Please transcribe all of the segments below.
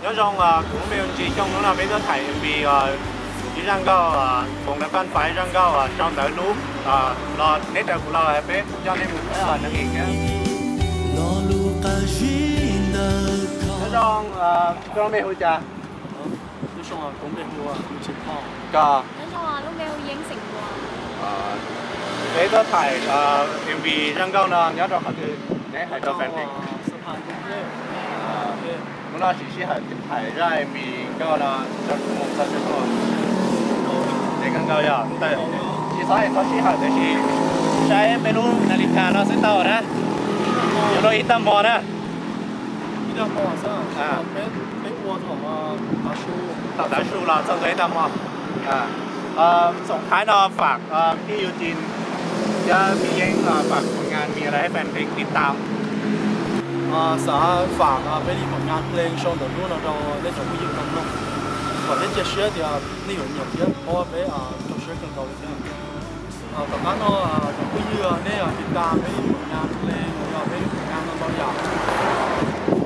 Nyob zoo, kuv lub npe hu Ntsis. Xyoo hnub no peb tuaj thaij MV Ib Zaj Nkauj, Foom Dab Paj Fais Zaj Nkauj, sau ntawv hnub, los neb raws kuv los peb coj nej mus saib neeg ib thiab. Nyob zoo, koj lub npe hu cas? Koj? Peb tuaj thaij MV Zaj Nkauj no nyob rau qhov twg, neb hais rau fans? Hnub no tsis sij hawm thaij zaj MV Nkauj no, txog txog tsis txhob hais txhob sij hawm, tiam sis saib peb lub nas lis kas no xwb tau na. Yuav luag ib tag hmo na. Thaum tav su los txog ntawm ib tag hmo. Xoom Thaib no ฝาก พี่ยูจิน thiab พี่เย้ง ฝากผลงาน มีอะไรให้แฟนเพลงติดตาม? Xav ฝาก peb li ผลงานเพลง sau ntawv hnub no rau nej cov phooj ywg tau mloog, kom nej cia siab tias nej yuav nyiam thiab, paub peb rau siab kawg nkaus li thiab. Tom qab no cov phooj ywg nej tiv tam peb li ผลงานเพลง los yog peb li ผลงาน no ntau yam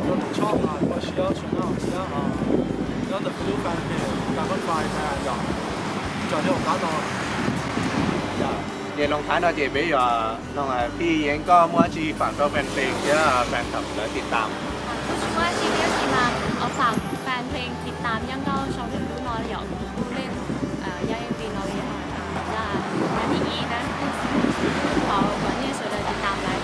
rau ntawm channel Ua Siab Channel thiab nyob ntawm Facebook fanpage Diamond Fly Thailand yom. Tsaws nej tom qab no. Ces Xoom Thaib no ces peb yuav, พี่เย้ง koj muaj dab tsi ฝาก rau fans page thiab fans thaum lawv tiv tam? Kuv tsis muaj dab tsi thiab, tab sis mas ฝาก fans เพลง tiv tam Zaj Nkauj sau ntawv hnub no yom, kuv kuj leej yog MV no li yog zaj thib ib na, thov kom nej sawv daws tiv tam lawm.